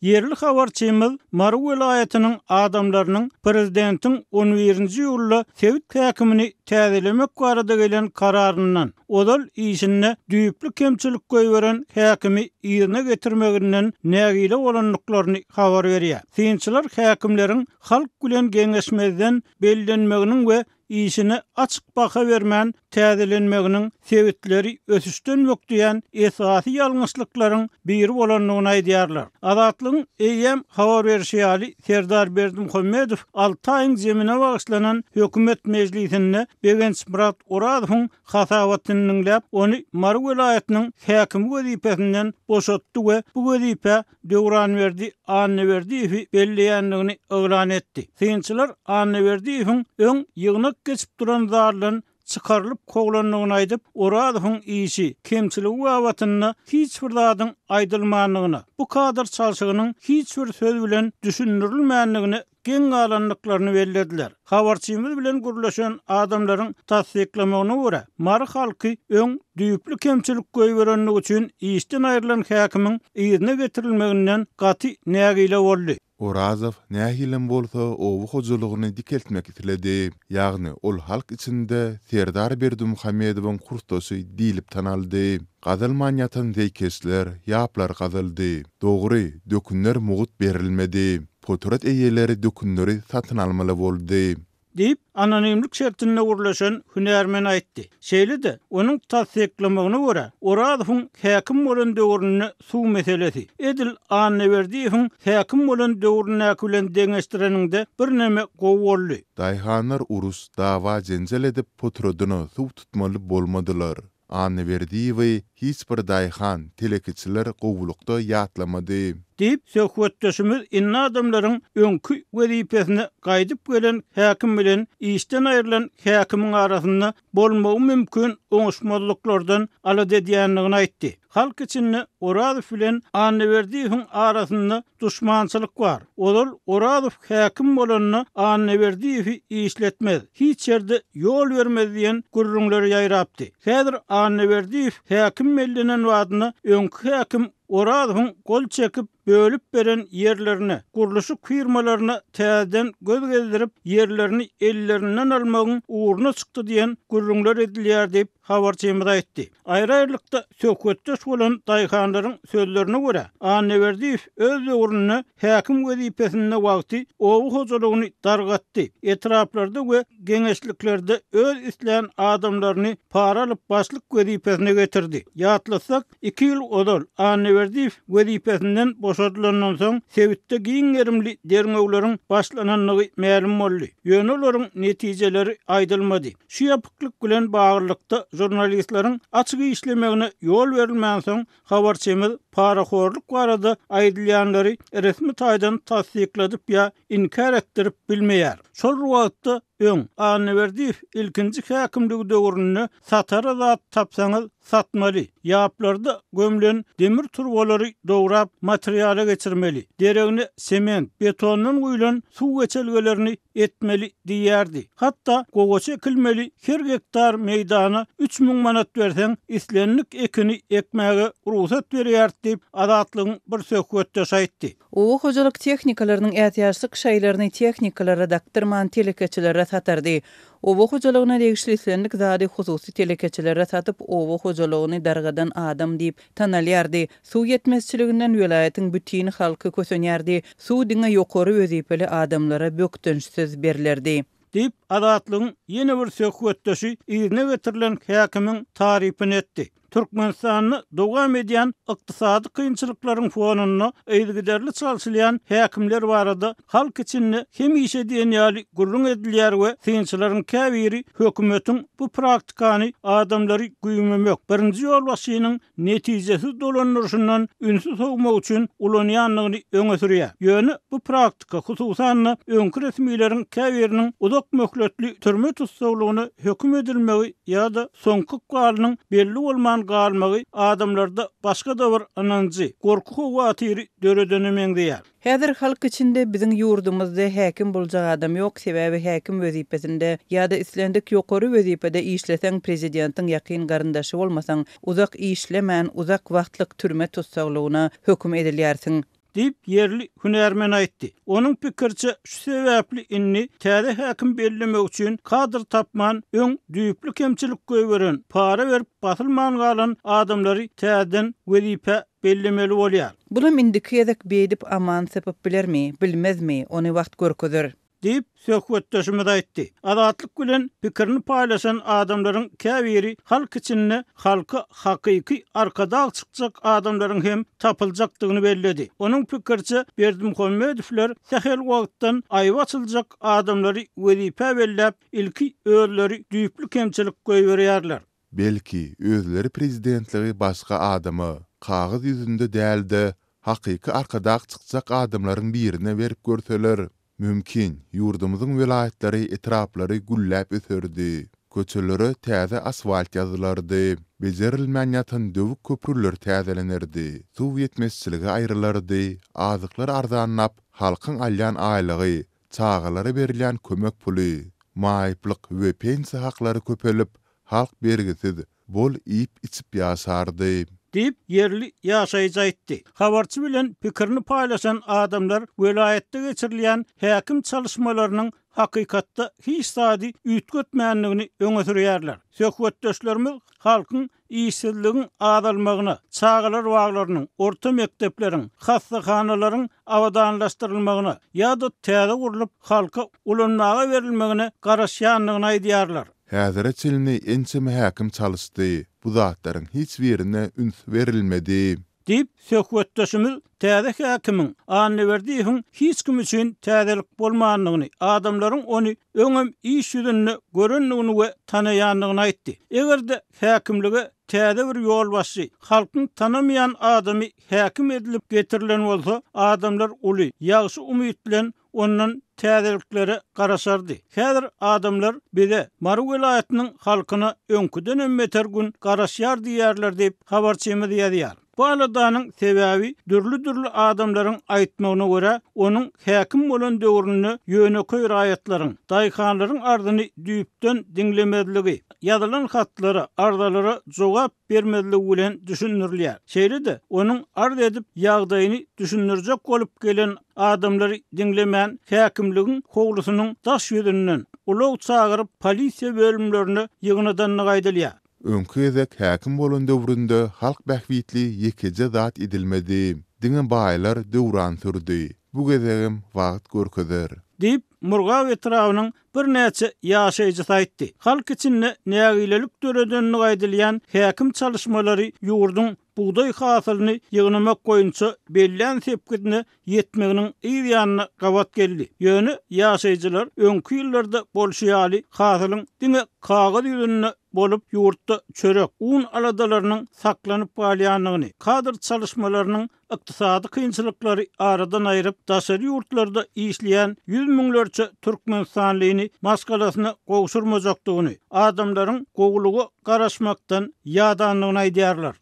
Ýerli habarçymyz Mary welaýatynyň adamlarynyň prezidentiň on birinji iýulda sebit häkimini täzelemek barada gelen kararyndan, ozal işinde düýpli kemçilik goýberen häkimi yzyna getirmeginden nägile bolandyklaryny habar berýär. Synçylar häkimleriň halk bilen geňeşmezden bellenmeginiň we işine açyk baha bermän täzelenmeginiň sebitleri ösüşden bökdeýän esasy ýalňyşlyklaryň biri bolandygyny aýdýarlar. Azatlygyň eýýäm habar berşi ýaly, Serdar Berdimuhamedow alty aýyň jemine bagyşlanan hökümet mejlisinde Begençmyrat Orazowyň hasabatyny diňläp, ony Mary welaýatynyň häkimi wezipesinden boşatdy we bu wezipä Döwranberdi Annaberdiýewi belleýändigini yglan etdi. Synçylar Annaberdiýewiň öň ýygnak geçip duran zaldan çykarylyp kowlandygyny aýdyp, Orazowyň işi, kemçiligi babatynda hiç bir zadyň aýdylmandygyna, bu kadr çalşygynyň hiç bir söz bilen düşündirilmändigine geň galandyklaryny bellediler. Habarçymyz bilen gürleşen adamlaryň tassyklamagyna görä, mary halky öň düýpli kemçilik goýberendigi üçin işden aýrylan häkimiň yzyna getirilmeginden gaty nägile boldy. Orazow nähilem bolsa oba hojalygyny dikeltmek isledi. Ýagny ol halk içinde Serdar Berdimuhamedowyň kursdaşy diýlip tanaldy. Gazylman ýatan zeýkeşler, ýaplar gazyldy. Dogry, dökünler mugt berilmedi. Potrat eýeleri dökünleri satyn almaly boldy. Diýip, anonimlik şertinde gürleşen hünärmen aýtdy. Şeýle-de, onuň tassyklamagyna görä, Orazowyň häkim bolan döwründe suw meselesi, edil Annaberdiýewiň häkim bolan döwründäki bilen deňeşdireniňde birneme gowy boldy. Daýhanlar uruş, dawa-jenjel edip, potradyna suw tutmaly bolmadylar. Annaberdiýewi hiç bir daýhan, telekeçiler gowulykda ýatlamady. Diýip, söhbetdeşimiz indi adamlaryň öňki wezipesine gaýdyp gelen häkim bilen işden aýrylan häkimiň arasynda bolmagy mümkin oňuşmazlyklardan alada edýändigini aýtdy. Halk içinde Orazow bilen Annaberdiýewiň arasynda Duşmançylyk bar. Ozal Orazow häkim bolanda Annaberdiýewi işletmez, hiç ýerde ýol bermez diýen gürrüňler ýaýrapdy. Häzir Annaberdiýew häkim bellenen badyna öňki häkim Orazowyň gol çekip, bölüp beren ýerlerine, gurluşyk firmalaryna täzeden göz gezdirip, ýerlerini ellerinden almagyň ugruna çykdy diýen gürrüňler edilýär diýip, habarçymyz aýtdy. Aýry-aýrylykda söhbetdeş bolan daýhanlaryň sözlerine görä, Annaberdiýew öz döwründe häkim wezipesinde wagty oba hojalygyny dargatdy, etraplarda we geňeşliklerde öz islän adamlaryny para alyp başlyk wezipesine getirdi. Ýatlatsak, Iki ýyl ozal, Annaberdiýew wezipesinden boşadylandan soň, sebitde giň gerimli derňewleriň başlanandygy mälim boldy. Ýöne olaryň netijeleri aýdylmady. Şu ýapyklyk bilen baglylykda, žurnalistleriň açyk işlemegine ýol berilmänsoň, habarçymyz parahorluk barada aýdylýanlary resmi taýdan tassykladyp ýa inkär etdirip bilmeýär. Şol bir wagtda, öň, Annaberdiýew ilkinji häkimligi döwründe satara zat tapsaňyz, satmaly, ýaplarda gömlen demir turbalary dograp materiala geçirmeli, deregine sement, betondan guýlan suw geçelgelerini etmeli diýýärdi. Hatda gowaça ekilmeli her gektar meýdana 3000 manat berseň, islendik ekini ekmäge rugsat berýäris diýip, Azatlygyň bir söhbetdeşi aýtdy. Oba hojalyk tehnikalarynyň ätiýaçlyk şaýlaryny tehnikalara dakdyrman telekeçilere satardy. Oba hojalygyna degişli islendik zady hususy telekeçilere satyp oba hojalygyny dargadan adam diýip tanalýardy. Suw ýetmezçiliginden welaýatyň bütin halky kösenýärdi. Suw diňe ýokary wezipeli adamlara bökdençsiz berlerdi. Diýip, Azatlygyň ýene bir söhbetdeşi yzyna getirilen häkimiň tarypyny etdi. Türkmenistanda dowam edýän ykdysady kynçylyklaryň fonunda yzygiderli çalşylýan häkimler barada halk içinde hemişe diýen ýaly gürrüň edilýär we synçylaryň käbiri hökümetiň bu praktikany adamlary güýmemek, birinji ýolbaşçynyň netijesiz dolandyryşyndan ünsi sowmak üçin ulanýandygyny öňe sürýär. Ýöne bu praktika, hususan-da, öňki resmileriň käbiriniň uzak möhletli türme tussaglygyna höküm edilmegi ýa-da soňky ykbalynyň belli bolman galmagy adamlarda başga-da bir ynanjy, gorky-howatyry döredene meňzeýär. Häzir halk içinde biziň ýurdumyzda häkim boljak adam ýok, sebäbi häkim wezipesinde ýa-da islendik ýokary wezipede işleseň prezidentiň ýakyn garyndaşy bolmasaň, uzak işlemän uzak wagtlyk türme tussaglygyna höküm edilýärsiň. Diýip, ýerli hünärmen aýtdy. Onuň pikiriçe, şu sebäpli indi täze häkim bellemek üçin kadr tapman, öň düýpli kemçilik goýberen, para berip basylman galan adamlary täzeden wezipä bellemeli bolýar. Bulam indiki gezek beýdip aman sypyp bilermi, bilmezmi, ony wagt görkezer. Diýip, söhbetdeşimiz aýtdy. Azatlyk bilen pikirini paýlaşan adamlaryň käbiri halk içinde halka hakyky arkadag çykjak adamlaryň hem tapyljakdygyny belledi. Onuň pikiriçe, Berdimuhamedowler sähel wagtdan aýby açyljak adamlary wezipä belläp, ilki özleri düýpli kemçilik goýberýärler. Belki, özleri prezidentligi başga adama, kagyz ýüzünde däl-de, hakyky arkadag çykjak adamlaryň birine berip görseler, mümkin, ýurdumyzyň welaýatlary, etraplary gülläp öserdi. Köçelere täze asfalt ýazylardy. Bejerilmän ýatan döwük köprüler täzelenerdi. Suw ýetmezçiligi aýrylardy, azyklar arzanlap, halkyň alýan aýlygy, çagalara berilýän kömek puly, maýyplyk we pensiýa haklary köpelip, halk bergisiz, bol iýip-içip ýaşardy. Diýip, ýerli ýaşaýjy aýtdy. Habarçy bilen pikirini paýlaşan adamlar welaýatda geçirilýän häkim çalyşmalarynyň hakykatda hiç zady üýtgetmändigini öňe sürýärler. Söhbetdeşlerimiz halkyň işsizligiň azalmagyna, çagalar baglarynyň, orta mekdepleriň, hassahanalaryň abadanlaşdyrylmagyna ýa-da täze gurlup, halka ulanmaga berilmegine garaşýandygyny aýdýarlar. Häzire çenli ençeme häkim çalyşdy, bu zatlaryň hiç birine üns berilmedi. Diýip, söhbetdeşimiz täze häkimiň, Annaberdiýewiň hiç kim üçin täzelik bolmandygyny, adamlaryň ony öňem iş ýüzünde görendigini we tanaýandygyny aýtdy. Eger-de häkimlige täze bir ýolbaşçy, halkyň tanamaýan adamy häkim edilip getirilen bolsa, adamlar uly, ýagşy umyt bilen ondan täzeliklere garaşardy. Häzir adamlar bize, Mary welaýatynyň halkyna öňküdenem beter gün garaşýar diýýärler diýip, habarçymyz ýazýar. Bu aladanyň sebäbi dürli-dürli adamlaryň aýtmagyna görä, onuň häkim bolan döwründe ýönekeý raýatlaryň, daýhanlaryň arzyny düýpden diňlemezligi, ýazylan hatlara, arzalara jogap bermezligi bilen düşündirilýär. Şeýle-de, onuň arz edip, ýagdaýyny düşündirjek bolup gelen adamlary diňlemän, häkimligiň howlusynyň daş ýüzünden ulag çagyryp, polisiýa bölümlerine ýygnadandygy aýdylýar. Öňki gezek häkim bolan döwründe halk bähbitli ýekeje zat edilmedi. Diňe baýlar döwran sürdi. Bu gezegem wagt görkezer. Diýip, Murgap etrabynyň birnäçe ýaşaýjysy aýtdy. Halk içinde nägilelik döredendigi aýdylýan häkim çalyşmalary ýurduň bugdaý hasylyny ýygnamak boýunça bellän sepgidine ýetmeginiň yz ýanyna gabat geldi. Ýöne ýaşaýjylar öňki ýyllarda bolşy ýaly hasylyň diňe kagyz ýüzünde bolup, ýurtda çörek, un aladalarynyň saklanyp galýandygyny, kadr çalyşmalarynyň ykdysady kynçylyklary aradan aýryp, daşary ýurtlarda işleýän ýüz müňlerçe türkmenistanlyny maşgalasyna gowşurmajakdygyny, adamlaryň gowulyga garaşmakdan ýadandygyny aýdýarlar.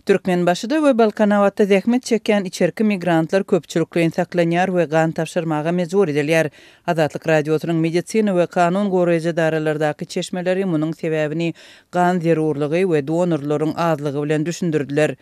Türkmenbaşyda we Balkanabatda zähmet çekýän içerki migrantlar köpçülikleýin saklanýar we gan tabşyrmaga mejbur edilýär. Azatlyk Radiosynyň medisina we kanun goraýjy edaralardaky çeşmeleri munuň sebäbini gan zerurlygy we donorlaryň azlygy bilen düşündirdiler.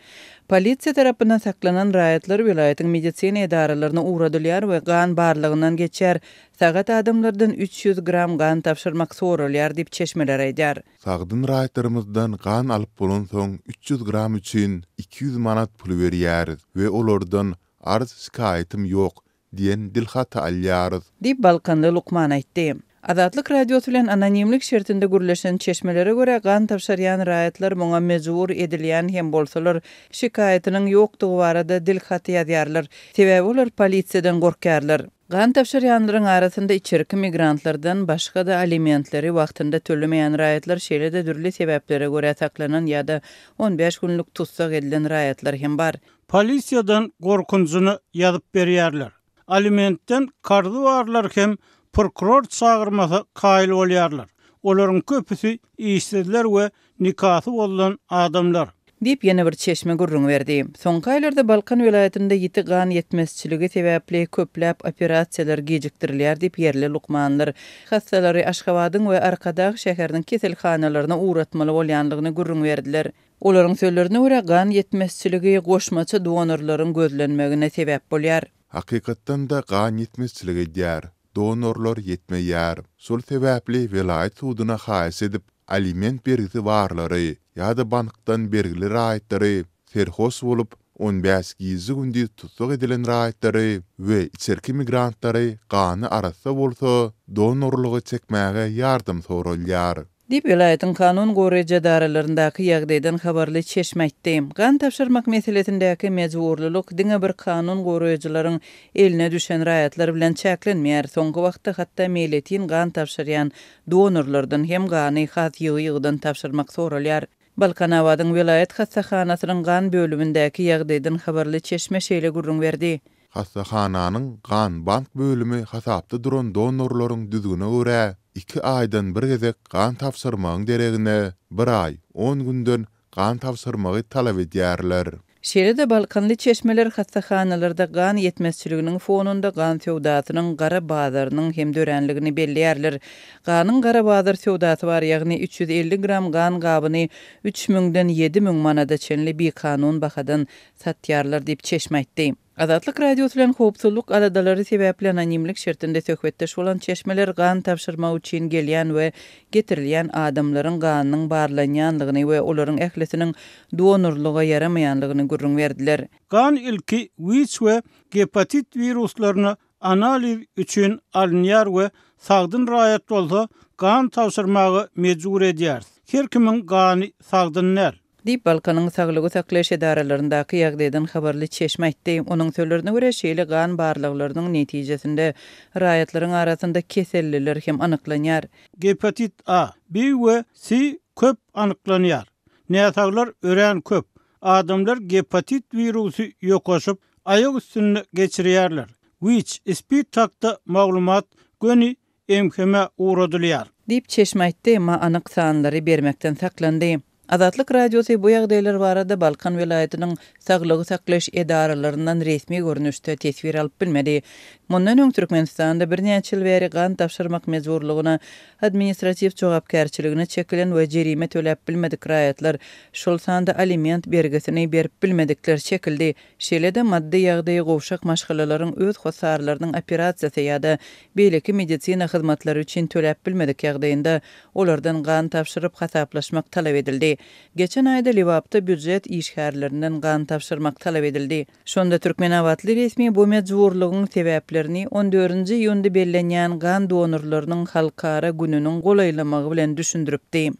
Polisiýa tarapyndan saklanan raýatlar welaýatyň medisina edaralaryna ugradylýar we gan barlagyndan geçýär. Sagat adamlardan 300 gram gan tabşyrmak soralýar diýip, çeşmeler aýdýar. Sagdyn raýatlarymyzdan gan alyp bolansoň 300 gram üçin 200 manat pul berýäris we olardan arz-şikaýatym ýok diýen dilhaty alýarys. Diýip, balkanly lukman aýtdy. Azatlyk Radiosy bilen anonimlik şertinde gürleşen çeşmelere görä, gan tabşyrýan raýatlar muňa mejbur edilýän hem bolsalar, şikaýatynyň ýokdugy barada dilhaty ýazýarlar. Sebäbi olar polisiýadan gorkýarlar. Gan tabşyrýanlaryň arasynda içerki migrantlardan başga-da alimentleri wagtynda tölemeýän raýatlar, şeýle-de dürli sebäplere görä saklanan ýa-da on bäş günlük tussag edilen raýatlar hem bar. Polisiýadan gorkunjyny ýazyp berýärler. Alimentden karzy barlar hem prokuror çagyrmasa kaýyl bolýarlar. Olaryň köpüsi işsizler we nikasy bozulan adamlar. Diýip, ýene bir çeşme gürrüň berdi. Soňky aýlarda Balkan welaýatynda ýiti gan ýetmezçiligi sebäpli köpläp operasiýalar gijikdirilýär diýip, ýerli lukmanlar hassalary Aşgabadyň we Arkadag şäheriniň keselhanalaryna ugratmaly bolýandygyny gürrüň berdiler. Olaryň sözlerine görä, gan ýetmezçiligi goşmaça donorlaryň gözlenmegine sebäp bolýar. Hakykatdan-da gan ýetmezçilik edýär. Donorlar ýetmeýär. Şol sebäpli welaýat suduna haýyş edip, aliment bergisi barlary ýa-da bankdan bergili raýatlary, serhoş bolup, on bäş gije-gündiz tussag edilen raýatlary we içerki migrantlary gany arassa bolsa, donorlyga çekmäge ýardam soralýar. Diýip, welaýatyň kanun goraýjy edaralaryndaky ýagdaýdan habarly çeşme aýtdy. Gan tabşyrmak meselesindäki mejburlylyk diňe bir kanun goraýjylaryň eline düşen raýatlar bilen çäklenmeýär. Soňky wagtda hatda meýletin gan tabşyrýan donorlardan hem gany has ýygy-ýygydan tabşyrmak soralýar. Balkanabadyň welaýat hassahanasynyň gan bölümindäki ýagdaýdan habarly çeşme şeýle gürrüň berdi. Hassahananyň gan bank bölümi hasapda duran donorlaryň düzgüne görä, iki aýdan bir gezek gan tabşyrmagyň deregine, bir aý, on günden gan tabşyrmagy talap edýärler. Şeýle-de balkanly çeşmeler hassahanalarda gan ýetmezçiliginiň fonunda gan söwdasynyň gara bazarynyň hem döränligini belleýärler. Ganyň gara bazar söwdasy bar, ýagny 350 gram gan gabyny üç müňden 7000 manada çenli bikanun bahadan satýarlar diýip, çeşme aýtdy. Azatlyk Radiosy bilen howpsuzlyk aladalary sebäpli anonimlik şertinde söhbetdeş bolan çeşmeler gan tabşyrmak üçin gelýän we getirilýän adamlaryň ganynyň barlanýandygyny we olaryň ählisiniň donorlyga ýaramaýandygyny gürrüň berdiler. Gan ilki wiç we gepatit wiruslaryna analiz üçin alynýar we sagdyn raýat bolsa gan tabşyrmaga mejbur edýäris. Her kimiň gany sagdyn däl. Diýip, Balkanyň saglygy saklaýyş edaralaryndaky ýagdaýdan habarly çeşme aýtdy. Onuň sözlerine görä, şeýle gan barlaglarynyň netijesinde raýatlaryň arasynda keselliler hem anyklanýar. Gepatit A, B we C köp anyklanýar. Näsaglar örän köp. Adamlar gepatit wirusy ýokaşyp, aýak üstünde geçirýärler. Wiç, SPID hakda maglumat göni MHM-e ugradylýar. Diýip, çeşme aýtdy, emma anyk sanlary bermekden saklandy. Azatlyk Radiosy bu ýagdaýlar barada Balkan welaýatynyň saglygy saklaýyş edaralaryndan resmi görnüşde teswir alyp bilmedi. Mundan öň Türkmenistanda birnäçe ýyl bäri gan tabşyrmak mejburlygyna administratiw jogapkärçiligine çekilen we jerime töläp bilmedik raýatlar, şol sanda aliment bergisini berip bilmedikler çekildi. Şeýle-de maddy ýagdaýy gowşak maşgalalaryň öz hossarlarynyň operasiýasy ýa-da beýleki medisina hyzmatlary üçin töläp bilmedik ýagdaýynda, olardan gan tabşyryp hasaplaşmak talap edildi. Geçen aýda Lebapda býujet işgärlerinden gan tabşyrmak talap edildi. Şonda türkmenabatly resmi bu mejburlygyň sebäplerini on dördünji iýunda bellenýän gan donorlarynyň halkara gününiň golaýlamagy bilen düşündiripdi.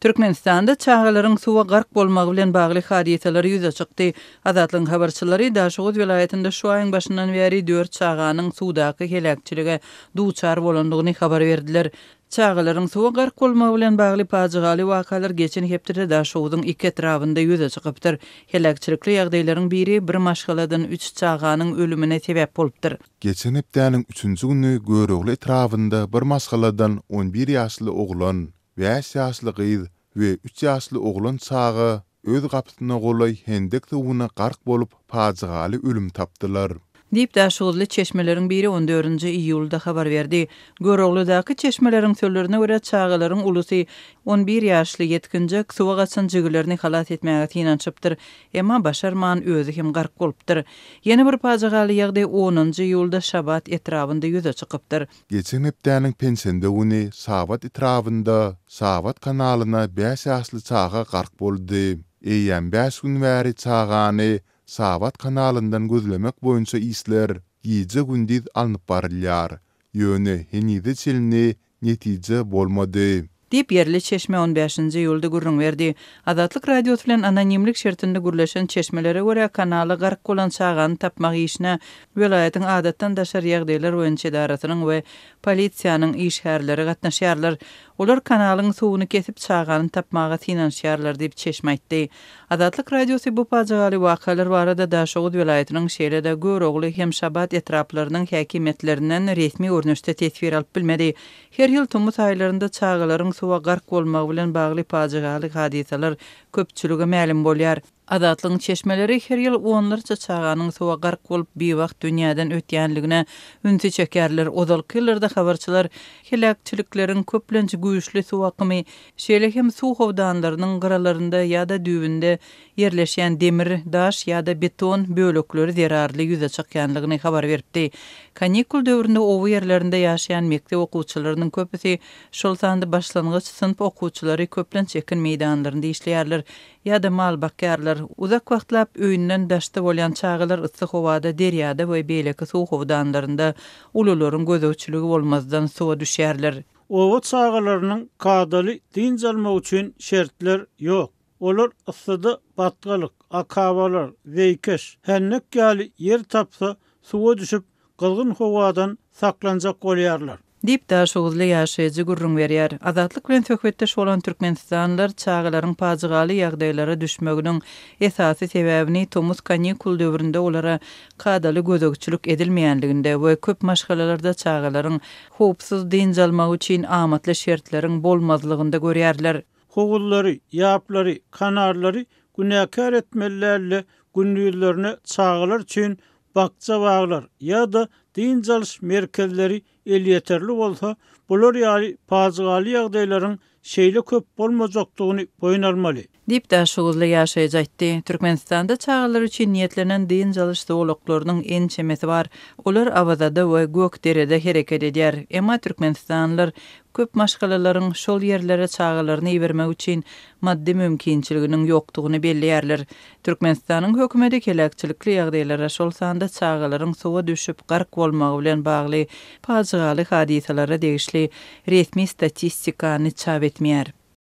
Türkmenistanda çagalaryň suwa gark bolmagy bilen bagly hadysalar ýüze çykdy. Azatlygyň habarçylary Daşoguz welaýatynda şu aýyň başyndan bäri dört çaganyň suwdaky heläkçilige duçar bolandygyny habar berdiler. Çagalaryň suwa gark bolmagy bilen bagly pajygaly wakalar geçen hepdede Daşoguzyň iki etrabynda ýüze çykypdyr. Heläkçilikli ýagdaýlaryň biri bir maşgaladan üç çaganyň ölümine sebäp bolupdyr. Geçen hepdäniň üçünji güni Görogly etrabynda bir maşgaladan on bir ýaşly oglan, bäş ýaşly gyz we üç ýaşly oglan çaga öz gapysyna golaý hendek suwuna gark bolup, pajygaly ölüm tapdylar. Diýip, daşoguzly çeşmeleriň biri on dördünji iýulda habar berdi. Göroglydaky çeşmeleriň sözlerine görä, çagalaryň ulusy, on bir ýaşly ýetginjek suwa gaçan jigilerini halas etmäge synanyşypdyr. Emma başarman, özi hem gark bolupdyr. Ýene bir pajygaly ýagdaý onunjy iýulda Şabat etrabynda ýüze çykypdyr. Geçen hepdäniň penşenbe güni Şabat etrabynda Şabat kanalyna bäş ýaşly çaga gark boldy. Eýýäm bäş gün bäri çagany Şabat kanalyndan gözlemek boýunça işler gije-gündiz alnyp barylýar. Ýöne henize çenli netije bolmady. Diýip, ýerli çeşme on bäşinji iýulda gürrüň berdi. Azatlyk Radiosy bilen anonimlik şertinde gürleşen çeşmelere görä, kanala gark bolan çagany tapmak işine welaýatyň adatdan daşary ýagdaýlar boýunça edarasynyň we polisiýanyň işgärleri gatnaşýarlar. Olar kanalyň suwuny kesip, çagany tapmaga synanyşýarlar diýip, çeşme aýtdy. Azatlyk Radiosy bu pajygaly wakalar barada Daşoguz welaýatynyň, şeýle-de Görogly hem Şabat etraplarynyň häkimiýetlerinden resmi görnüşde teswir alyp bilmedi. Her ýyl tomus aýlarynda çagalaryň suwa gark bolmagy bilen bagly pajygaly hadysalar köpçülige mälim bolýar. Azatlygyň çeşmeleri her ýyl onlarça çaganyň suwa gark bolup biwagt dünýäden ötýänligine ünsi çekýärler. Ozalky ýyllarda habarçylar heläkçilikleriň köplenç güýçli suw akymy, şeýle hem suw howdanlarynyň gyralarynda ýa-da düýbünde ýerleşýän demir, daş ýa-da beton bölekleri zerarly ýüze çykýanlygyny habar beripdi. Kanikul döwründe oba ýerlerinde ýaşaýan mekdep okuwçylarynyň köpüsi, şol sanda başlangyç synp okuwçylary köplenç ekin meýdanlarynda işleýärler ýa-da mal bakýarlar. Uzak wagtlap öýünden daşda bolýan çagalar yssy howada derýada we beýleki suw howdanlarynda ulularyň gözegçiligi bolmazdan suwa düşýärler. Oba çagalarynyň kadaly dynç almagy üçin şertler ýok. Olar yssyda batgalyk, akabalar, zeýkeş, händek ýaly ýer tapsa, suwa düşüp, gyzgyn howadan saklanjak bolýarlar. Diýip, daşoguzly ýaşaýjy gürrüň berýär. Azatlyk bilen söhbetdeş bolan türkmenistanlylar çagalaryň pajygaly ýagdaýlara düşmeginiň esasy sebäbini tomus kanikul döwründe olara kadaly gözegçilik edilmeýänliginde we köp maşgalalarda çagalaryň howpsuz dynç almagy üçin amatly şertleriň bolmazlygynda görýärler. Howuzlary, ýaplary, kanallary günäkär etmeli däldi, gündizlerine çagalar üçin bakja-baglar ýa-da dynç alyş merkezleri elýeterli bolsa, bular ýaly pajygaly ýagdaýlaryň şeýle köp bolmajakdygyny boýun almaly. Diýip, daşoguzly ýaşaýjy aýtdy. Türkmenistanda çagalar üçin niýetlenen dynç alyş zolaklarynyň ençemesi bar. Olar Awazada we Gökderede hereket edýär. Emma türkmenistanlylar Köp maşgalalaryň şol ýerlere çagalaryny ibermek üçin maddy mümkinçiliginiň ýokdugyny belleýärler. Türkmenistanyň hökümeti heläkçilikli ýagdaýlara, şol sanda çagalaryň suwa düşüp gark bolmagy bilen bagly pajygaly hadysalara degişli resmi statistikany çap etmeýär.